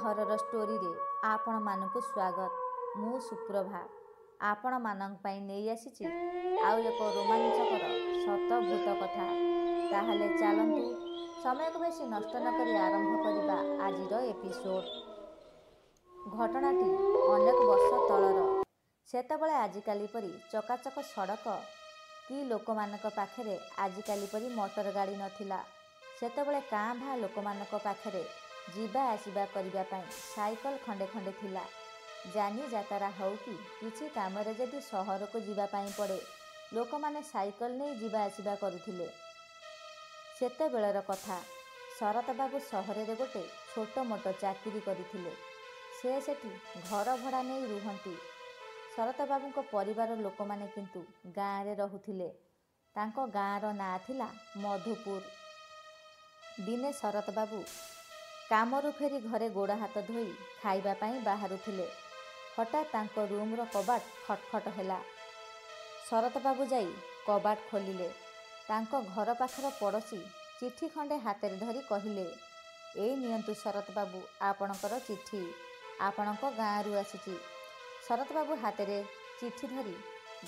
Horror ଷ୍ଟୋରିରେ ଆପଣମାନଙ୍କୁ ସ୍ୱାଗତ। ମୁଁ ସୁପ୍ରଭା ଆପଣମାନଙ୍କ ପାଇଁ ନେଇ ଆସିଛି ଆଉ ଏକ ରୋମାଞ୍ଚକର ସତ ଭୂତ କଥା। ତାହେଲେ ଚାଲନ୍ତୁ ସମୟକୁ ବେଶୀ ନଷ୍ଟ ନକରି ଆରମ୍ଭ କରିବା ଆଜିର ଏପିସୋଡ଼। ଘଟଣାଟି ଅନେକ ବର୍ଷ ତଳର। ସେତେବେଳେ ଆଜିକାଲି ପରି ଚକାଚକ ସଡ଼କ କି ଲୋକମାନଙ୍କ ପାଖରେ ଆଜିକାଲି ପରି ମଟର ଗାଡ଼ି ନଥିଲା। ସେତେବେଳେ କାଁ ଭାଁ ଲୋକମାନଙ୍କ ପାଖରେ ଯିବା ଆସିବା କରିବା ପାଇଁ ସାଇକେଲ ଖଣ୍ଡେ ଖଣ୍ଡେ ଥିଲା। ଯାନି ଯାତରା ହେଉ କି କିଛି କାମରେ ଯଦି ସହରକୁ ଯିବା ପାଇଁ ପଡ଼େ, ଲୋକମାନେ ସାଇକେଲ ନେଇ ଯିବା ଆସିବା କରୁଥିଲେ। ସେତେବେଳର କଥା, ଶରତବାବୁ ସହରରେ ଗୋଟେ ଛୋଟ ମୋଟ ଚାକିରି କରିଥିଲେ। ସେ ସେଠି ଘର ଭଡ଼ା ନେଇ ରୁହନ୍ତି। ଶରତବାବୁଙ୍କ ପରିବାର ଲୋକମାନେ କିନ୍ତୁ ଗାଁରେ ରହୁଥିଲେ। ତାଙ୍କ ଗାଁର ନାଁ ଥିଲା ମଧୁପୁର। ଦିନେ ଶରତବାବୁ କାମରୁ ଫେରି ଘରେ ଗୋଡ଼ ହାତ ଧୋଇ ଖାଇବା ପାଇଁ ବାହାରୁଥିଲେ। ହଠାତ୍ ତାଙ୍କ ରୁମ୍ର କବାଟ ଖଟଖଟ ହେଲା। ଶରତବାବୁ ଯାଇ କବାଟ ଖୋଲିଲେ। ତାଙ୍କ ଘର ପାଖର ପଡ଼ୋଶୀ ଚିଠି ଖଣ୍ଡେ ହାତରେ ଧରି କହିଲେ, ଏଇ ନିଅନ୍ତୁ ଶରତବାବୁ, ଆପଣଙ୍କର ଚିଠି ଆପଣଙ୍କ ଗାଁରୁ ଆସିଛି। ଶରତବାବୁ ହାତରେ ଚିଠି ଧରି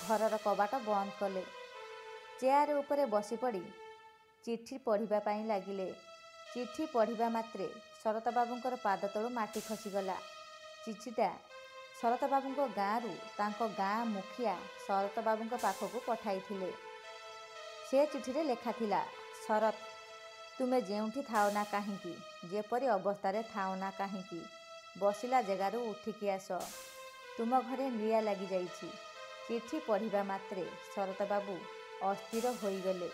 ଘରର କବାଟ ବନ୍ଦ କଲେ। ଚେୟାର ଉପରେ ବସିପଡ଼ି ଚିଠି ପଢ଼ିବା ପାଇଁ ଲାଗିଲେ। ଚିଠି ପଢ଼ିବା ମାତ୍ରେ ଶରତବାବୁଙ୍କର ପାଦ ତଳୁ ମାଟି ଖସିଗଲା। ଚିଠିଟା ଶରତବାବୁଙ୍କ ଗାଁରୁ ତାଙ୍କ ଗାଁ ମୁଖିଆ ଶରତବାବୁଙ୍କ ପାଖକୁ ପଠାଇଥିଲେ। ସେ ଚିଠିରେ ଲେଖାଥିଲା, ଶରତ, ତୁମେ ଯେଉଁଠି ଥାଅ ନା କାହିଁକି, ଯେପରି ଅବସ୍ଥାରେ ଥାଅ ନା କାହିଁକି, ବସିଲା ଜାଗାରୁ ଉଠିକି ଆସ। ତୁମ ଘରେ ନିଆଁ ଲାଗିଯାଇଛି। ଚିଠି ପଢ଼ିବା ମାତ୍ରେ ଶରତବାବୁ ଅସ୍ଥିର ହୋଇଗଲେ।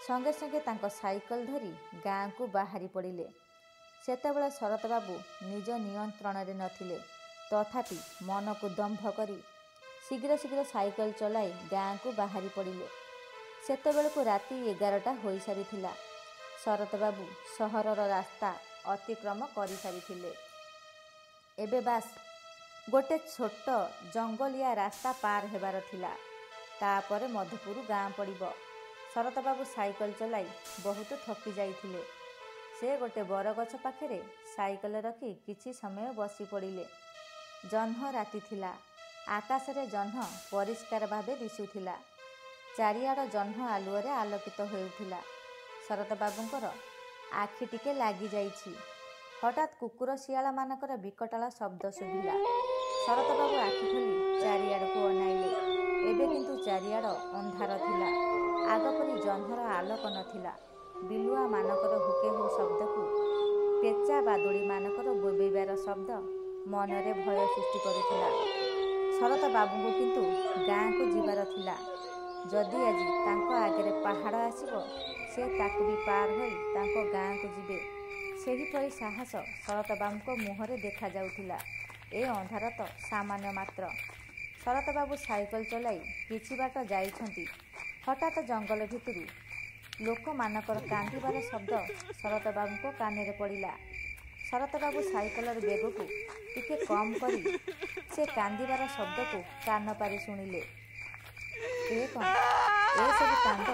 ସଙ୍ଗେ ସଙ୍ଗେ ତାଙ୍କ ସାଇକେଲ ଧରି ଗାଁକୁ ବାହାରି ପଡ଼ିଲେ। ସେତେବେଳେ ଶରତବାବୁ ନିଜ ନିୟନ୍ତ୍ରଣରେ ନଥିଲେ। ତଥାପି ମନକୁ ଦମ୍ଭ କରି ଶୀଘ୍ର ଶୀଘ୍ର ସାଇକେଲ ଚଲାଇ ଗାଁକୁ ବାହାରି ପଡ଼ିଲେ। ସେତେବେଳକୁ ରାତି 11ଟା ହୋଇସାରିଥିଲା। ଶରତବାବୁ ସହରର ରାସ୍ତା ଅତିକ୍ରମ କରିସାରିଥିଲେ। ଏବେ ବାସ୍ ଗୋଟେ ଛୋଟ ଜଙ୍ଗଲିଆ ରାସ୍ତା ପାର ହେବାର ଥିଲା। ତାପରେ ମଧୁପୁର ଗାଁ ପଡ଼ିବ। ଶରତବାବୁ ସାଇକେଲ ଚଲାଇ ବହୁତ ଥକି ଯାଇଥିଲେ। ସେ ଗୋଟେ ବରଗଛ ପାଖରେ ସାଇକେଲ ରଖି କିଛି ସମୟ ବସି ପଡ଼ିଲେ। ଜହ୍ନ ରାତି ଥିଲା। ଆକାଶରେ ଜହ୍ନ ପରିଷ୍କାର ଭାବେ ଦିଶୁଥିଲା। ଚାରିଆଡ଼ ଜହ୍ନ ଆଲୁଅରେ ଆଲୋକିତ ହେଉଥିଲା। ଶରତବାବୁଙ୍କର ଆଖି ଟିକେ ଲାଗିଯାଇଛି। ହଠାତ୍ କୁକୁର ଶିଆଳମାନଙ୍କର ବିକଟାଳ ଶବ୍ଦ ଶୁଭିଲା। ଶରତବାବୁ ଆଖି ଖୋଲି ଚାରିଆଡ଼କୁ ଅନାଇଲେ। ଏବେ କିନ୍ତୁ ଚାରିଆଡ଼ ଅନ୍ଧାର ଥିଲା। ଆଗପରି ଜହ୍ନର ଆଲୋକ ନଥିଲା। ବିଲୁଆମାନଙ୍କର ହୁକେହୁ ଶବ୍ଦକୁ ପେଚା ବାଦୁଡ଼ିମାନଙ୍କର ବୋବେଇବାର ଶବ୍ଦ ମନରେ ଭୟ ସୃଷ୍ଟି କରୁଥିଲା। ଶରତବାବୁଙ୍କୁ କିନ୍ତୁ ଗାଁକୁ ଯିବାର ଥିଲା। ଯଦି ଆଜି ତାଙ୍କ ଆଗରେ ପାହାଡ଼ ଆସିବ, ସେ ତାକୁ ବି ପାର ହୋଇ ତାଙ୍କ ଗାଁକୁ ଯିବେ। ସେହିପରି ସାହସ ଶରତବାବୁଙ୍କ ମୁହଁରେ ଦେଖାଯାଉଥିଲା। ଏ ଅନ୍ଧାର ତ ସାମାନ୍ୟ ମାତ୍ର। ଶରତବାବୁ ସାଇକେଲ ଚଲାଇ କିଛି ବାଟ ଯାଇଛନ୍ତି, ହଠାତ୍ ଜଙ୍ଗଲ ଭିତରୁ ଲୋକମାନଙ୍କର କାନ୍ଦିବାର ଶବ୍ଦ ଶରତବାବୁଙ୍କ କାନରେ ପଡ଼ିଲା। ଶରତବାବୁ ସାଇକେଲର ବେଗକୁ ଟିକେ କମ୍ କରି ସେ କାନ୍ଦିବାର ଶବ୍ଦକୁ କାନ ପାରି ଶୁଣିଲେ। ଏ କ'ଣ? ଏସବୁ କାନ୍ଦ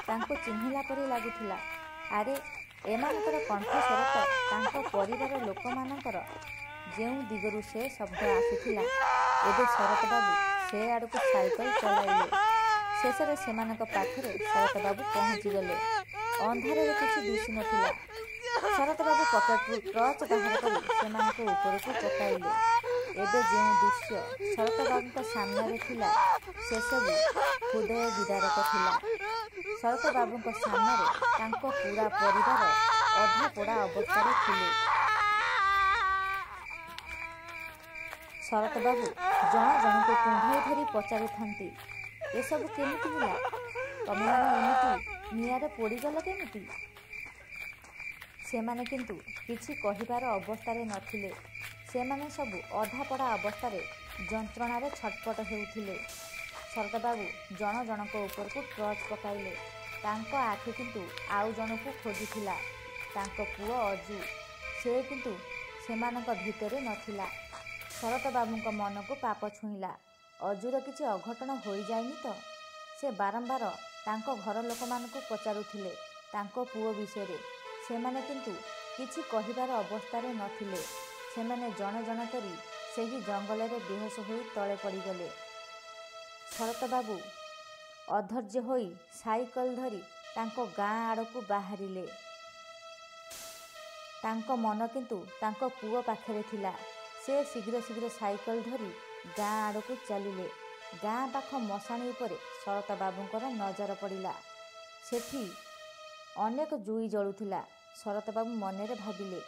ତାଙ୍କୁ ଚିହ୍ନିଲା ପରି ଲାଗୁଥିଲା। ଆରେ, ଏମାନଙ୍କର କଣ୍ଠସ୍ୱର ତ ତାଙ୍କ ପରିବାର ଲୋକମାନଙ୍କର। ଯେଉଁ ଦିଗରୁ ସେ ଶବ୍ଦ ଆସୁଥିଲା, ଏବେ ଶରତବାବୁ ସେ ଆଡ଼କୁ ସାଇକେଲ ଚଲାଇଲେ। ଶେଷରେ ସେମାନଙ୍କ ପାଖରେ ଶରତବାବୁ ପହଞ୍ଚିଗଲେ। ଅନ୍ଧାରରେ କିଛି ଦିଶୁନଥିଲା। ଶରତବାବୁ ପକେଟରୁ ଟର୍ଚ୍ଚ ବାହାର କରି ସେମାନଙ୍କ ଉପରକୁ ପକାଇଲେ। ଏବେ ଯେଉଁ ଦୃଶ୍ୟ ଶରତବାବୁଙ୍କ ସାମ୍ନାରେ ଥିଲା, ସେସବୁ ହୃଦୟ ବିଦାରକ ଥିଲା। ଶରତବାବୁଙ୍କ ସାମ୍ନାରେ ତାଙ୍କ ପୂରା ପରିବାର ଅଧାପୋଡ଼ା ଅବସ୍ଥାରେ ଥିଲେ। ଶରତବାବୁ ଜଣ ଜଣଙ୍କୁ କୁଣ୍ଢାଇ ଧରି ପଚାରୁଥାନ୍ତି, ଏସବୁ କେମିତି ହେଲା? ତମେମାନେ ଏମିତି ନିଆଁରେ ପୋଡ଼ିଗଲ କେମିତି? ସେମାନେ କିନ୍ତୁ କିଛି କହିବାର ଅବସ୍ଥାରେ ନଥିଲେ। ସେମାନେ ସବୁ ଅଧାପୋଡ଼ା ଅବସ୍ଥାରେ ଯନ୍ତ୍ରଣାରେ ଛଟପଟ ହେଉଥିଲେ। ଶରତବାବୁ ଜଣ ଜଣଙ୍କ ଉପରକୁ ଟର୍ଚ୍ଚ ପକାଇଲେ। ତାଙ୍କ ଆଖି କିନ୍ତୁ ଆଉ ଜଣକୁ ଖୋଜୁଥିଲା, ତାଙ୍କ ପୁଅ ଅଜୁ। ସେ କିନ୍ତୁ ସେମାନଙ୍କ ଭିତରେ ନଥିଲା। ଶରତବାବୁଙ୍କ ମନକୁ ପାପ ଛୁଇଁଲା। ଅଜୁର କିଛି ଅଘଟଣ ହୋଇଯାଇନି ତ? ସେ ବାରମ୍ବାର ତାଙ୍କ ଘର ଲୋକମାନଙ୍କୁ ପଚାରୁଥିଲେ ତାଙ୍କ ପୁଅ ବିଷୟରେ। ସେମାନେ କିନ୍ତୁ କିଛି କହିବାର ଅବସ୍ଥାରେ ନଥିଲେ। ସେମାନେ ଜଣ ଜଣ କରି ସେହି ଜଙ୍ଗଲରେ ବେହୋସ ହୋଇ ତଳେ ପଡ଼ିଗଲେ। ଶରତବାବୁ ଅଧୈର୍ଯ୍ୟ ହୋଇ ସାଇକଲ ଧରି ତାଙ୍କ ଗାଁ ଆଡ଼କୁ ବାହାରିଲେ। ତାଙ୍କ ମନ କିନ୍ତୁ ତାଙ୍କ ପୁଅ ପାଖରେ ଥିଲା। ସେ ଶୀଘ୍ର ଶୀଘ୍ର ସାଇକଲ ଧରି ଗାଁ ଆଡ଼କୁ ଚାଲିଲେ। ଗାଁ ପାଖ ମଶାଣି ଉପରେ ଶରତବାବୁଙ୍କର ନଜର ପଡ଼ିଲା। ସେଠି ଅନେକ ଜୁଇ ଜଳୁଥିଲା। ଶରତବାବୁ ମନରେ ଭାବିଲେ,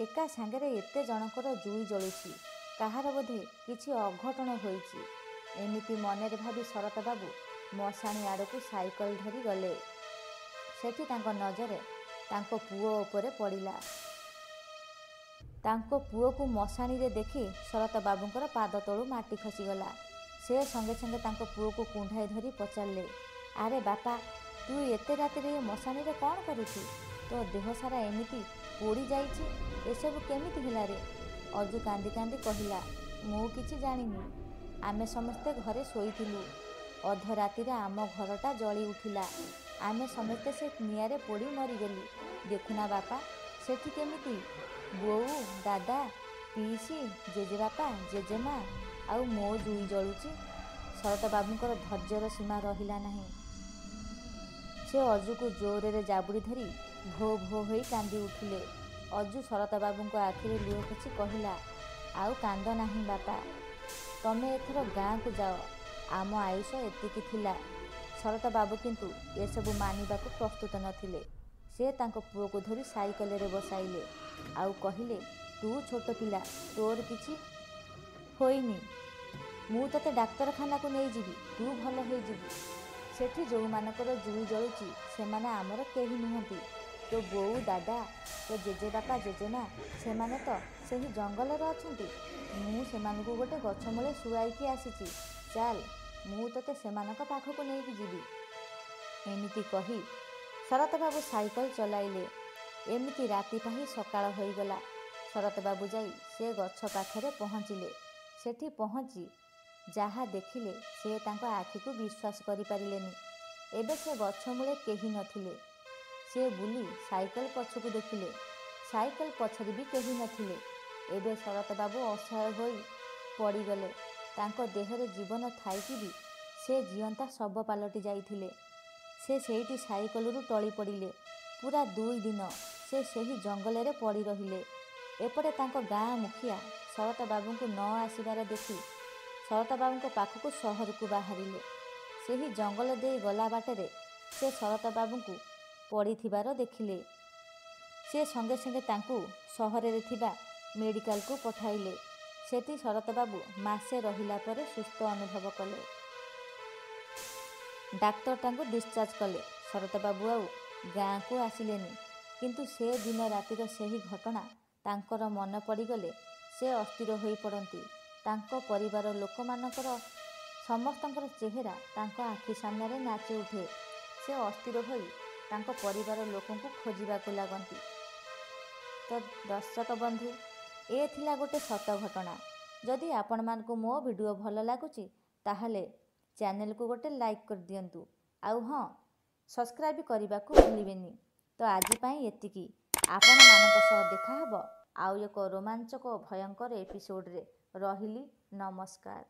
ଏକା ସାଙ୍ଗରେ ଏତେ ଜଣଙ୍କର ଜୁଇ ଜଳୁଛି, କାହାର ବୋଧେ କିଛି ଅଘଟଣ ହୋଇଛି। ଏମିତି ମନରେ ଭାବି ଶରତବାବୁ ମଶାଣି ଆଡ଼କୁ ସାଇକଲ ଧରି ଗଲେ। ସେଠି ତାଙ୍କ ନଜର ତାଙ୍କ ପୁଅ ଉପରେ ପଡ଼ିଲା। ତାଙ୍କ ପୁଅକୁ ମଶାଣିରେ ଦେଖି ଶରତବାବୁଙ୍କର ପାଦ ତଳୁ ମାଟି ଖସିଗଲା। ସେ ସଙ୍ଗେ ସଙ୍ଗେ ତାଙ୍କ ପୁଅକୁ କୁଣ୍ଢାଇ ଧରି ପଚାରିଲେ, ଆରେ ବାପା, ତୁ ଏତେ ରାତିରେ ଏ ମଶାଣିରେ କ'ଣ କରୁଛୁ? ତୋ ଦେହ ସାରା ଏମିତି ପୋଡ଼ି ଯାଇଛି, ଏସବୁ କେମିତି ହେଲାରେ? ଅଜୁ କାନ୍ଦି କାନ୍ଦି କହିଲା, ମୁଁ କିଛି ଜାଣିନି। ଆମେ ସମସ୍ତେ ଘରେ ଶୋଇଥିଲୁ। ଅଧରାତିରେ ଆମ ଘରଟା ଜଳି ଉଠିଲା। ଆମେ ସମସ୍ତେ ସେ ନିଆଁରେ ପୋଡ଼ି ମରିଗଲୁ। ଦେଖୁନା ବାପା, ସେଠି କେମିତି ବୋଉ, ଦାଦା, ପିଇସୀ, ଜେଜେବାପା, ଜେଜେମା ଆଉ ମୋ ଜୁଇ ଜଳୁଛି। ଶରତବାବୁଙ୍କର ଧୈର୍ଯ୍ୟର ସୀମା ରହିଲା ନାହିଁ। ସେ ଅଜୁକୁ ଜୋରରେ ଜାବୁଡ଼ି ଧରି ଭୋ ଭୋ ହୋଇ କାନ୍ଦି ଉଠିଲେ। ଅଜୁ ଶରତବାବୁଙ୍କ ଆଖିରେ ଲୁହ ପୋଛି କହିଲା, ଆଉ କାନ୍ଦ ନାହିଁ ବାପା, ତମେ ଏଥର ଗାଁକୁ ଯାଅ। ଆମ ଆୟୁଷ ଏତିକି ଥିଲା। ଶରତବାବୁ କିନ୍ତୁ ଏସବୁ ମାନିବାକୁ ପ୍ରସ୍ତୁତ ନଥିଲେ। ସେ ତାଙ୍କ ପୁଅକୁ ଧରି ସାଇକେଲରେ ବସାଇଲେ ଆଉ କହିଲେ, ତୁ ଛୋଟ ପିଲା, ତୋର କିଛି ହୋଇନି। ମୁଁ ତୋତେ ଡାକ୍ତରଖାନାକୁ ନେଇଯିବି, ତୁ ଭଲ ହେଇଯିବୁ। ସେଠି ଯେଉଁମାନଙ୍କର ଜୁଇ ଜଳୁଛି ସେମାନେ ଆମର କେହି ନୁହନ୍ତି। ତୋ ବୋଉ, ଦାଦା, ତୋ ଜେଜେବାପା, ଜେଜେମା ସେମାନେ ତ ସେହି ଜଙ୍ଗଲରେ ଅଛନ୍ତି। ମୁଁ ସେମାନଙ୍କୁ ଗୋଟେ ଗଛ ମୂଳେ ଶୁଆଇକି ଆସିଛି। ଚାଲ, ମୁଁ ତୋତେ ସେମାନଙ୍କ ପାଖକୁ ନେଇକି ଯିବି। ଏମିତି କହି ଶରତବାବୁ ସାଇକେଲ ଚଲାଇଲେ। ଏମିତି ରାତି ପାହି ସକାଳ ହୋଇଗଲା। ଶରତବାବୁ ଯାଇ ସେ ଗଛ ପାଖରେ ପହଞ୍ଚିଲେ। ସେଠି ପହଞ୍ଚି ଯାହା ଦେଖିଲେ ସେ ତାଙ୍କ ଆଖିକୁ ବିଶ୍ୱାସ କରିପାରିଲେନି। ଏବେ ସେ ଗଛ ମୂଳେ କେହି ନଥିଲେ। ସେ ବୁଲି ସାଇକେଲ ପଛକୁ ଦେଖିଲେ। ସାଇକେଲ ପଛରେ ବି କେହି ନଥିଲେ। ଏବେ ଶରତବାବୁ ଅସହାୟ ହୋଇ ପଡ଼ିଗଲେ। ତାଙ୍କ ଦେହରେ ଜୀବନ ଥାଇକି ବି ସେ ଜିଅନ୍ତା ଶବ ପାଲଟି ଯାଇଥିଲେ। ସେ ସେଇଠି ସାଇକେଲରୁ ଟଳି ପଡ଼ିଲେ। ପୁରା 2 ଦିନ ସେ ସେହି ଜଙ୍ଗଲରେ ପଡ଼ି ରହିଲେ। ଏପଟେ ତାଙ୍କ ଗାଁ ମୁଖିଆ ଶରତବାବୁଙ୍କୁ ନ ଆସିବାର ଦେଖି ଶରତବାବୁଙ୍କ ପାଖକୁ ସହରକୁ ବାହାରିଲେ। ସେହି ଜଙ୍ଗଲ ଦେଇ ଗଲା ବାଟରେ ସେ ଶରତବାବୁଙ୍କୁ ପଡ଼ିଥିବାର ଦେଖିଲେ। ସେ ସଙ୍ଗେ ସଙ୍ଗେ ତାଙ୍କୁ ସହରରେ ଥିବା ମେଡ଼ିକାଲକୁ ପଠାଇଲେ। ସେଠି ଶରତବାବୁ ମାସେ ରହିଲା ପରେ ସୁସ୍ଥ ଅନୁଭବ କଲେ। ଡାକ୍ତର ତାଙ୍କୁ ଡିସଚାର୍ଜ କଲେ। ଶରତବାବୁ ଆଉ ଗାଁକୁ ଆସିଲେନି। କିନ୍ତୁ ସେ ଦିନ ରାତିର ସେହି ଘଟଣା ତାଙ୍କର ମନେ ପଡ଼ିଗଲେ ସେ ଅସ୍ଥିର ହୋଇପଡ଼ନ୍ତି। ତାଙ୍କ ପରିବାର ଲୋକମାନଙ୍କର ସମସ୍ତଙ୍କର ଚେହେରା ତାଙ୍କ ଆଖି ସାମ୍ନାରେ ନାଚି ଉଠେ। ସେ ଅସ୍ଥିର ହୋଇ ତାଙ୍କ ପରିବାର ଲୋକଙ୍କୁ ଖୋଜିବାକୁ ଲାଗନ୍ତି। ତ ଦର୍ଶକ ବନ୍ଧୁ, ଏ ଥିଲା ଗୋଟେ ସତ ଘଟଣା। ଯଦି ଆପଣମାନଙ୍କୁ ମୋ ଭିଡ଼ିଓ ଭଲ ଲାଗୁଛି ତାହେଲେ ଚ୍ୟାନେଲକୁ ଗୋଟେ ଲାଇକ୍ କରିଦିଅନ୍ତୁ, ଆଉ ହଁ, ସବସ୍କ୍ରାଇବ୍ କରିବାକୁ ଭୁଲିବେନି। ତ ଆଜି ପାଇଁ ଏତିକି। ଆପଣମାନଙ୍କ ସହ ଦେଖାହେବ ଆଉ ଏକ ରୋମାଞ୍ଚକ ଓ ଭୟଙ୍କର ଏପିସୋଡ଼ରେ। ରହିଲି, ନମସ୍କାର।